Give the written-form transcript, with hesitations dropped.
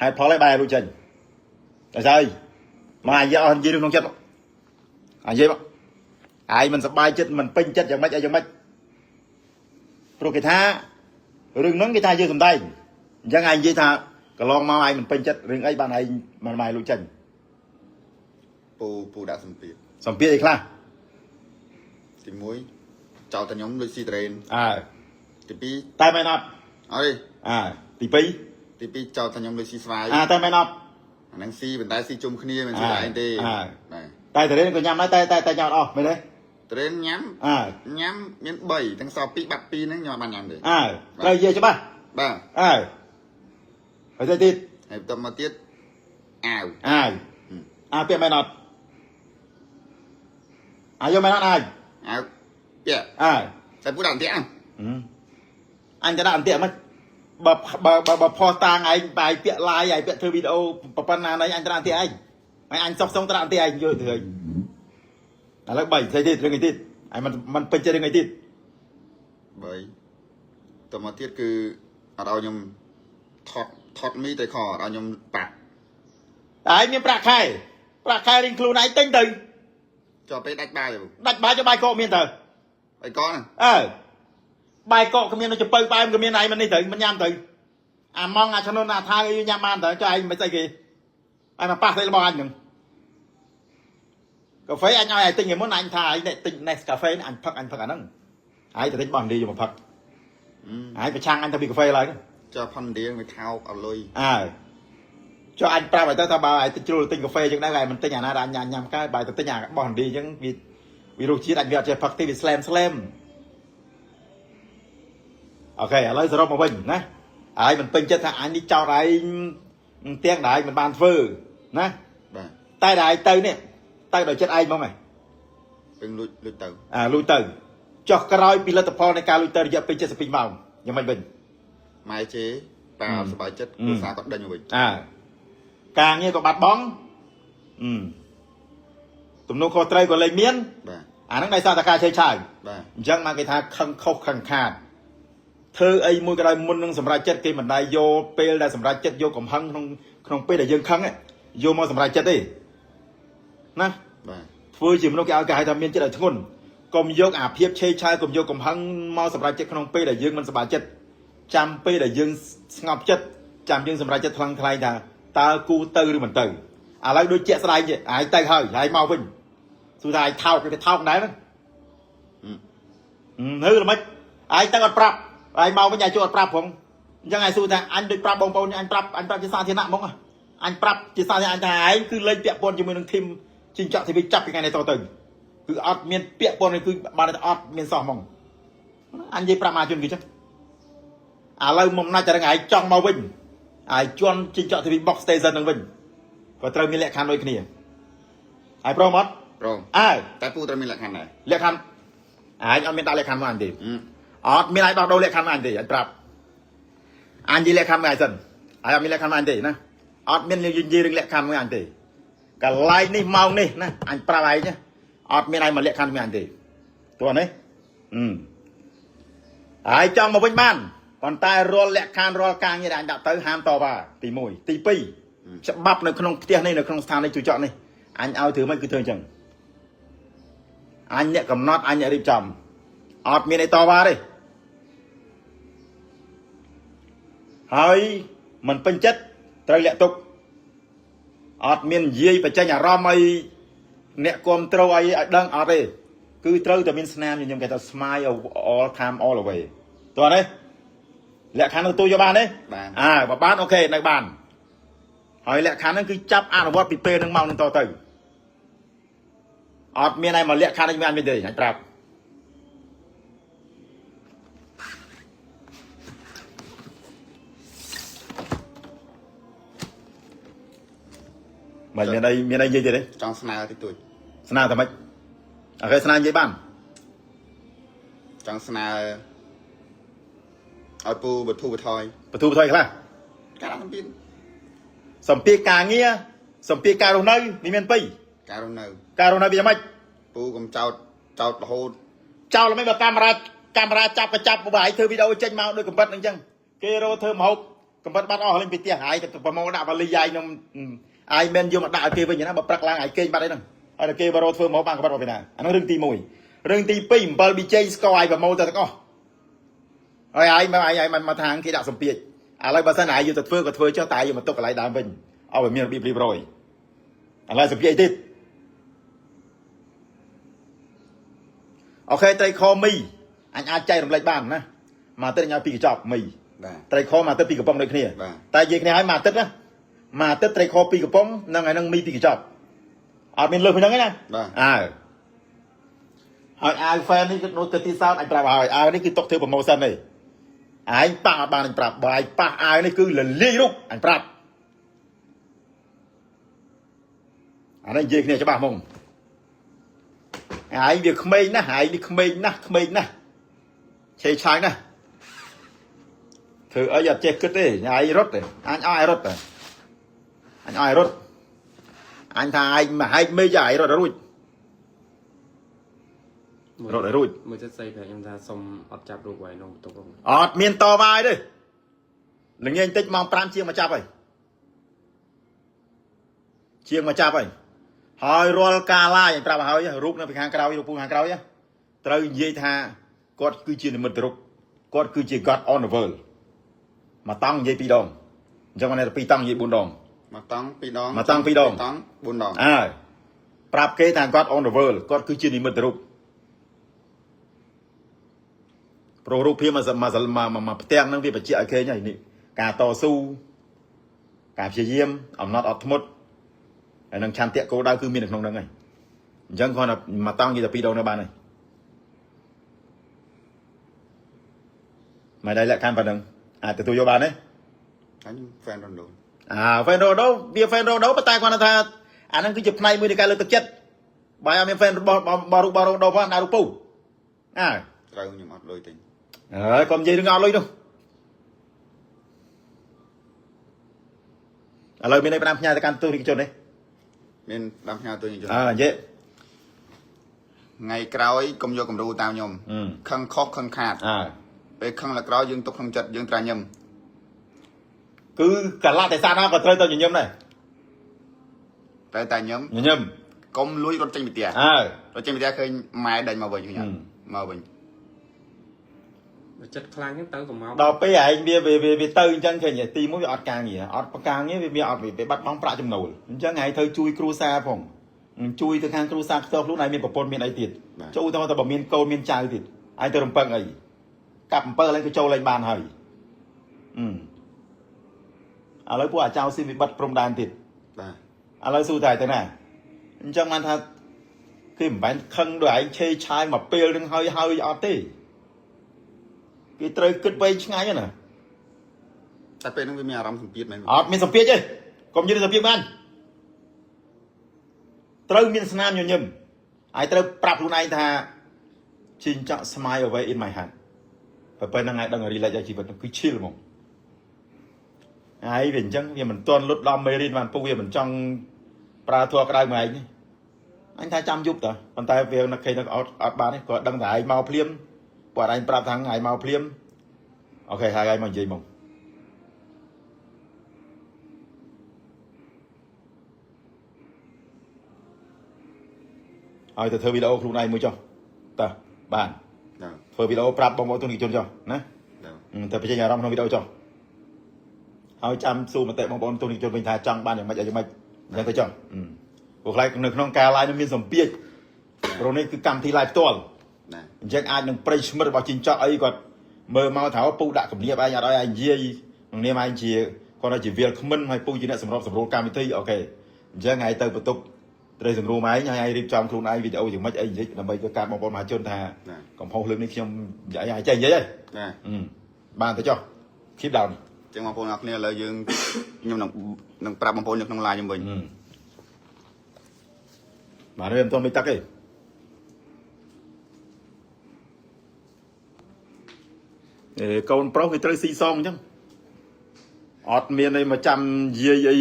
ហេតុផលឯងបែរលួចចេញតែស្អីមកអាយអស់និយាយក្នុងចិត្តអានិយាយមកឯងមិនសប្បាយចិត្តមិនពេញចិត្តយ៉ាងម៉េចអីយ៉ាងម៉េចព្រោះគេថារឿងហ្នឹងគេថាយើងសំដែងអញ្ចឹងឯងនិយាយថាកន្លងមកឯងមិនពេញចិត្តរឿងអីបានឯងមិនបែរលួចចេញ ពូពូដាក់សម្ពាធ សម្ពាធអីខ្លះ ទី1ចោលតែខ្ញុំលួចស៊ីត្រេន អើ ទី តែមែនអត់ 2អត់ទេ អើទី2 ទី2ចោលតែខ្ញុំលួចស៊ីស្វាយ អើតែមែនអត់ អាហ្នឹងស៊ីប៉ុន្តែស៊ីជុំគ្នាមិនស៊ីតែឯងទេ អើ បាទ តែតរេនក៏ញ៉ាំដែរតែតែតែញ៉ាំអត់អស់មែនទេ ត្រេនញ៉ាំ អើ ញ៉ាំមាន3ទាំងសល់2បាត់2ហ្នឹងខ្ញុំអត់បានញ៉ាំទេ អើត្រូវនិយាយច្បាស់ បាទ អើហើយទៅទៀត ហើយបន្តមកទៀតអាវ អើអើពាក្យមែនអត់អាយកមែនអត់អាយ អាវពាក់ អើ តែពូដាក់អន្ទាក់ហ្នឹង អញទៅដាក់អន្ទាក់មិនបើបើបើបើផុសតាងឯងបាយពាក្យឡាយឯងពាក្យធ្វើវីដេអូប៉ុណ្ណាណីអញទៅដាក់អន្ទាក់ឯងហើយអញសុកសុងទៅដាក់អន្ទាក់ឯងយល់ទៅហើយឥឡូវ3ស្អីទៀតរឿងអីទៀតឯងមិនមិនពេញចិត្តរឿងអីទៀត 3តមកទៀតគឺអត់ឲ្យខ្ញុំថតថតមីតែខអត់ឲ្យខ្ញុំប៉ាក់ ឯងមានប្រាក់ខែប្រាក់ខែរៀងខ្លួនឯងទិញទៅ ចុះពេលដាច់បាយពូ ដាច់បាយចុះបាយកកមានទៅ អីកហ្នឹង អើបាយកកក៏មានដូចចពៅផ្អែមក៏មានឯងមិននេះទៅមិនញ៉ាំទៅអាម៉ងអាឆ្នុនអាថាយញ៉ាំបានទៅចុះឯងមិនស្អីគេឯងមកប៉ះស្អីរបស់អញហ្នឹងកាហ្វេអញឲ្យឯងទិញឯមុនអញថាឯងទិញ Nescafe អញផឹកអញផឹកអាហ្នឹងឯងទៅទិញបោះឥណ្ឌាយកមកផឹកឯងប្រឆាំងអញទៅពីកាហ្វេឡើយ ចុះផនឌៀងវាថោកអត់លុយ អើចុះអញប្រាប់ឲ្យទៅថាបើឯងទិញជ្រុលទិញកាហ្វេចឹងដែរឯងមិនទិញអាណាដែលអញញ៉ាំកើបើទៅទិញអាបោះឥណ្ឌាចឹងវាវារសជាតិអញវាអត់ចេះផឹកទេវាស្លែមស្លែម OK ឥឡូវសរុបមកវិញណាឯងមិនពេញចិត្តថាអញនេះចោតឯងទាំងដែលឯងមិនបានធ្វើណា បាទ តែដែលឯងទៅនេះទៅដោយចិត្តឯងហ្មងឯង ពឹងលួចលួចទៅ អាលួចទៅចុះក្រោយពីលទ្ធផលនៃការលួចទៅរយៈពេល72ម៉ោងយ៉ាងម៉េចវិញ ម៉ែជេប៉ាអត់សប្បាយចិត្តគ្រួសារគាត់ដេញមកវិញ អើការងារក៏បាត់បង់អឺទំនួលខុសត្រូវក៏លែងមាន បាទ អាហ្នឹងដោយសារតែការឆេវឆាវ បាទ អញ្ចឹងមកគេថាខឹងខុសខឹងខាតធ្វើអីមួយក៏ដោយមុននឹងសម្រេចចិត្តគេមិនដែលយកពេលដែលសម្រេចចិត្តយកកំហឹងក្នុងក្នុងពេលដែលយើងខឹងឯងយកមកសម្រេចចិត្តទេណា បាទ ធ្វើជាមនុស្សគេឲ្យគេហៅថាមានចិត្តឲ្យធ្ងន់កុំយកអាភាពឆេវឆាវកុំយកកំហឹងមកសម្រេចចិត្តក្នុងពេលដែលយើងមិនសប្បាយចិត្តចាំពេលដែលយើងស្ងប់ចិត្តចាំយើងសម្រេចចិត្តថ្លឹងថ្លែងថាតើគូទៅឬមិនទៅឥឡូវដូចជាក់ស្ដែងទេឯងទៅហើយហើយមកវិញសួរថាឯងថោកគេថោកដែរហ្នឹង ហឺល្មិចឯងទៅអត់ប្រាប់ឯងមកវិញឯងជួអត់ប្រាប់ផងអញ្ចឹងឯងសួរថាអញដូចប្រាប់បងប្អូនអញប្រាប់អញប្រាប់ជាសាធារណៈហ្មងអញប្រាប់ជាសាធារណៈអញថាឯងគឺលែងពាក់ព័ន្ធជាមួយនឹងធីមជីងចក់ធីវីចាប់ពីថ្ងៃនេះតទៅគឺអត់មានពាក់ព័ន្ធគឺបានតែអត់មានសោះហ្មងអញនិយាយប្រាប់មកជនគេចឹងឥឡូវមកណាច់តែរងឯងចង់មកវិញឯងជន់ជីងចក់ធីវី box station នឹងវិញក៏ត្រូវមានលក្ខខណ្ឌដូចគ្នាហើយព្រមអត់ ប្រង អើ តែពូត្រូវមានលក្ខខណ្ឌដែរ លក្ខខណ្ឌឯងអត់មានដាក់លក្ខខណ្ឌមកអញទេ អត់មានឲ្យដោះដូរលក្ខខណ្ឌមកអញទេអញប្រាប់អញនិយាយលក្ខខណ្ឌមកអញសិនហើយអត់មានលក្ខខណ្ឌមកអញទេណាអត់មាននិយាយរឿងលក្ខខណ្ឌមកអញទេកន្លែងនេះម៉ោងនេះណាអញប្រាប់ឯងណាអត់មានឲ្យមកលក្ខខណ្ឌមកអញទេទោះនេះអឺហើយចង់មកវិញបានប៉ុន្តែរាល់លក្ខខណ្ឌរាល់ការងារដែលអញដាក់ទៅហាមតវ៉ាទី1ទី2ច្បាប់នៅក្នុងផ្ទះនេះនៅក្នុងស្ថានីយ៍ជួចកនេះអញឲ្យធ្វើមិនគឺធ្វើអញ្ចឹងអញអ្នកកំណត់អញអ្នករៀបចំអត់មានអីតវ៉ាទេ ហើយមិនពេញចិត្តត្រូវលាក់ទុកអត់មាននិយាយបញ្ចេញអារម្មណ៍អីអ្នកគ្រប់ត្រូលអីឲ្យដឹងអត់ទេគឺត្រូវតែមានស្នាមញញឹមគេថា smile all time all away តោះនេះលក្ខខណ្ឌទទួលយកបានទេ បាទ អើបើបាន OK នៅបានហើយលក្ខខណ្ឌហ្នឹងគឺចាប់អនុវត្តពីពេលហ្នឹងមកនឹងតទៅអត់មានឲ្យមកលក្ខខណ្ឌនេះមានអត់មានទេអញប្រាប់ មិនមានអីមានអីនិយាយទៀតទេ ចង់ស្នើតិចតួច ស្នើតែម៉េច OK ស្នើនិយាយបាន ចង់ស្នើឲ្យពូបធូបថយ បទូបថយខ្លះ ការដាក់សម្ពាធ សម្ពាធការងារសម្ពាធការរស់នៅវាមានពីរ ការរស់នៅ ការរស់នៅវាយ៉ាងម៉េច ពូកុំចោតចោតរហូត ចោលមិនបើកាមេរ៉ាកាមេរ៉ាចាប់ក៏ចាប់បើឯងធ្វើវីដេអូចេញមកដូចកំបិតហ្នឹងអញ្ចឹងគេរកធ្វើមហូប កំបិតបាត់អស់លេងពីផ្ទះហើយទៅប្រមូលដាក់វ៉ាលីយាយខ្ញុំអាយមិនយកមកដាក់ឲ្យគេវិញណាបើព្រឹកឡើងអាយគេងបាត់អីហ្នឹងហើយដល់គេបរោធ្វើមកបានកំបិតមកពីណាអាហ្នឹងរឿងទី1រឿងទី2 7ប៊ីចេងស្កអាយប្រមូលទៅទាំងអស់ហើយអាយមកអាយមកថាងគេដាក់សម្ពាធឥឡូវបើសិនអាយយកទៅធ្វើក៏ធ្វើចុះតែយកមកទុកកន្លែងដើមវិញឲ្យវាមានរបៀបរៀបរយឥឡូវសម្ពាធអីទៀត OK ត្រីខមីអញអាចចែករំលែកបានណាមួយអាទិត្យអញឲ្យពីរកញ្ចប់មី បាទ ត្រីខមួយអាទិត្យពីរកំប៉ុងដូចគ្នា បាទ តែនិយាយគ្នាឲ្យមួយអាទិត្យណាមួយអាទិត្យត្រីខពីរកំប៉ុងនិងឯនឹងមីពីរកញ្ចប់អត់មានលើសពីហ្នឹងទេណា បាទ អើហើយអាវ fan នេះគឺនោះទៅទីសោតអញប្រាប់ហើយអាវនេះគឺទុកធ្វើ promotion ទេឯងប៉ះអត់បានអញប្រាប់បើឯងប៉ះអាវនេះគឺលលាយរូបអញប្រាប់អានេះនិយាយគ្នាច្បាស់ហ្មងឯងវាក្មេងណាស់ឯងនេះក្មេងណាស់ក្មេងណាស់ឆេឆាយណាស់ធ្វើអីអត់ចេះគិតទេឯងរត់ទេអញឲ្យឯងរត់ទេអញឲ្យឯងរត់អញថាឯងមកហែកមេឃឯងរត់ឲ្យរួច រត់ឲ្យរួច មួយចិត្តស្អីប្រាប់ខ្ញុំថាសុំអត់ចាប់រូបໄວក្នុងបន្ទប់ហ្នឹង អត់មានតវ៉ាអីទេល្ងាចតិចម៉ោង5ជាងមកចាប់ហើយជាងមកចាប់ហើយហើយរាល់ការឡាយប្រាប់ឲ្យហើយរូបនៅពីខាងក្រោយរូបពូខាងក្រោយត្រូវនិយាយថាគាត់គឺជានិមិត្តរូបគាត់គឺជា God on the world មកតង់និយាយពីរដងអញ្ចឹងបានតែពីរតង់និយាយ4ដង មកតង់ពីរដង មកតង់ពីរដង តង់4ដង អើប្រាប់គេថាគាត់ on the world គាត់គឺជានិមិត្តរូបព្រោះរូបភាពមកមកមកមកផ្ទាំងហ្នឹងវាបញ្ជាក់ឲ្យគេហើយនេះការតស៊ូការព្យាយាមអំណត់អត់ធ្មត់ហើយនឹងឆន្ទៈគោលដៅគឺមាននៅក្នុងហ្នឹងហើយអញ្ចឹងគ្រាន់តែមកតង់និយាយតែពីរដងនៅបានហើយមិនได้លក្ខខណ្ឌប៉ុណ្ណឹងអាចទទួលយកបានទេ អញ fan រ៉ូណូ អា fan រ៉ូដូវា fan រ៉ូដូប៉ុន្តែគាត់ថាអាហ្នឹងគឺជាផ្នែកមួយនៃការលើកទឹកចិត្តបើអត់មាន fan របស់របស់រូបរបស់រ៉ូដូផងដាក់រូបពូអើ ត្រូវខ្ញុំអត់លុយទិញ ហើយកុំនិយាយរឿងអត់លុយនោះឥឡូវមានអីផ្ដាំផ្ញើទៅកាន់ទស្សនិកជនទេ មានដាំផ្ញើទៅខ្ញុំ អើនិយាយ ថ្ងៃក្រោយកុំយកគំរូតាមខ្ញុំ អឺ ខឹងខុសខឹងខាត អើ ពេលខឹងលើក្រោយយើងទុកក្នុងចិត្តយើងត្រាញឹម គឺកលៈទេសៈណាក៏ត្រូវទៅញញឹមដែរ ត្រូវតែញឹម ញញឹមក ុំលួចរត់ចេញពីផ្ទះ អើ រត់ចេញពីផ្ទះឃើញម៉ែដេញមកវិញឃើញអត់ ហឹម មកវិញ បើចិត្តខ្លាំងហ្នឹងទៅក៏មក ដល់ពេលឯងវាវាវាវាទៅអញ្ចឹងឃើញទេទីមួយវាអត់ការងារអត់ការងារវាមានអត់វាបាត់បង់ប្រាក់ចំណូលអញ្ចឹងឯងត្រូវជួយគ្រួសារផងជួយទៅខាងគ្រួសារផ្ទាល់ខ្លួនឯងមានប្រពន្ធមានអីទៀត បាទ ចូលទៅតែបើមានកូនមានចៅទៀតឯងទៅរំពឹងអីកាប់អំពើឡើងក៏ចូលឡើងបានហើយអឺឥឡូវពួកអាចៅស៊ីវិបត្តិព្រំដែនទៀត បាទ ឥឡូវស៊ូតែទៅណាអញ្ចឹងបានថាគេមិនមែនខឹងដោយឯងឆេឆាយមកពេលនឹងហើយហើយអត់ទេគេត្រូវគិតវែងឆ្ងាយណា តែពេលហ្នឹងវាមានអារម្មណ៍សម្ពាធមែន អត់មានសម្ពាធទេកុំយល់សម្ពាធបានត្រូវមានស្នាមញញឹមហើយត្រូវប្រាប់ខ្លួនឯងថាជីងចាក់ smile away in my heart បើប៉ុណ្្នឹងឯងដឹង relax ឲ្យជីវិតហ្នឹងគឺ chill ហ្មងហើយវាអញ្ចឹងវាមិនទាន់លុតដល់មេរៀនបានពុកវាមិនចង់ប្រើធัวក្តៅមួយឯងទេអញថាចាំយប់តើប៉ុន្តែវានឹកឃើញទៅអត់អត់បានទេគាត់ដឹងថាឯងមកភ្លាមគាត់ឯងប្រាប់ថាឯងមកភ្លាម OK ហើយឯងមកនិយាយមក ឲ្យទៅធ្វើវីដេអូខ្លួនឯងមួយចុះតើបាន បាទ ធ្វើវីដេអូប្រាប់បងប្អូនទស្សនិកជនចុះណា បាទ ទៅបញ្ចេញអារម្មណ៍ក្នុងវីដេអូចុះហើយចាំសួរមតិបងប្អូនទស្សនិកជនវិញថាចង់បានយ៉ាងម៉េចអីយ៉ាងម៉េចអញ្ចឹងទៅចុះព្រោះខ្លាចនៅក្នុងការ live នឹងមានសម្ពាធព្រោះនេះគឺកម្មវិធី live ផ្ទាល់ បាទ អញ្ចឹងអាចនឹងប្រិយមិត្តរបស់ជីងចក់អីគាត់មើលមកថាពូដាក់គំនាបឯងអត់ឲ្យឯងនិយាយក្នុងនាមឯងជាគាត់ថាជាវាលគ្មិនហើយពូជាអ្នកសម្របសម្រួលកម្មវិធី OK អញ្ចឹងឯងទៅបន្ទប់ត្រូវសម្រួលឯងហើយឯងរៀបចំខ្លួនឯងវីដេអូយ៉ាងម៉េចអីនិយាយដើម្បីទៅការបងប្អូនមហាជនថា បាទ កំហុសលើកនេះខ្ញុំនិយាយឲ្យចេះនិយាយហី បាទ បានទៅចុះ keep down ចឹងបងប្អូនអរគ្នាឥឡូវយើងខ្ញុំនឹងនឹងប្រាប់បងប្អូននៅក្នុង live ខ្ញុំវិញ បាទវាមិនទាន់មិនទឹកទេអេកូនប្រុសគេត្រូវស៊ីសងអញ្ចឹងអត់មានអីមកចាំនិយាយអី